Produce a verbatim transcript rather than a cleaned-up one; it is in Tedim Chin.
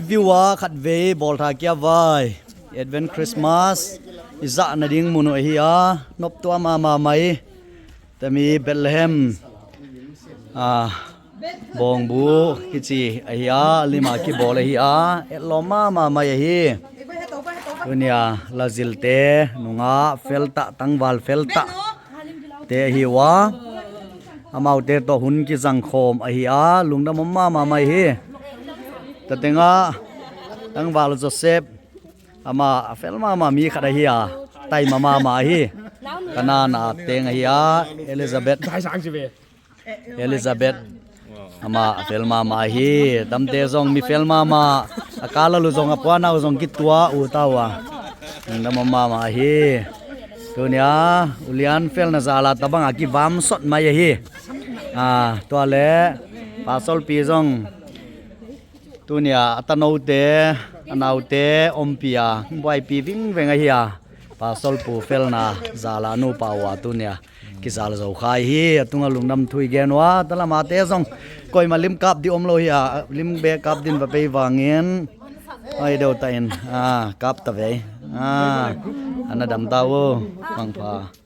View a khatvei bawltha kia vai. Advent Christmas i zah nading mun uh ahi a, noptuah mahmah mai. Tami Bethlehem, ah, bawngbu kici ahi a, lima kibawl ahi a, etlawm mahmah mai ahi. Tunia lazilte nungah feltah, tangval feltah te ahi uh a, amaute tawh hun kizangkhawm ahi a, lungdam om mahmah mai hi. Tatengah tangval Joseph, amah a fel mahmah mi khat ahi a, taima mahmah ahi. Kanaan a teng ahi a, Elizabeth. Elizabeth, amah a fel mahmah ahi. Tamte zong mi fel mahmah, a kalalu zong a puanau zong kitua uh ta uh a, lungdam om mahmah ahi. Tunia ulian felna zala tabanga kivam sot mai ahi. Ah, tua le Pastor Pi zong tunia a tanote, a naute ompia buaipi vingveng ahi a. Pastor Pu felna zala nupa uh a tunia kizal zo khai hi. A tunga lungdam thu i gen uh a, talamate zong koima lim kap di om lo hi a, lim be kap din va pei vangin ai deuh ta in, ah, kap ta vei. Ah, ana dam ta uh. Mangpha.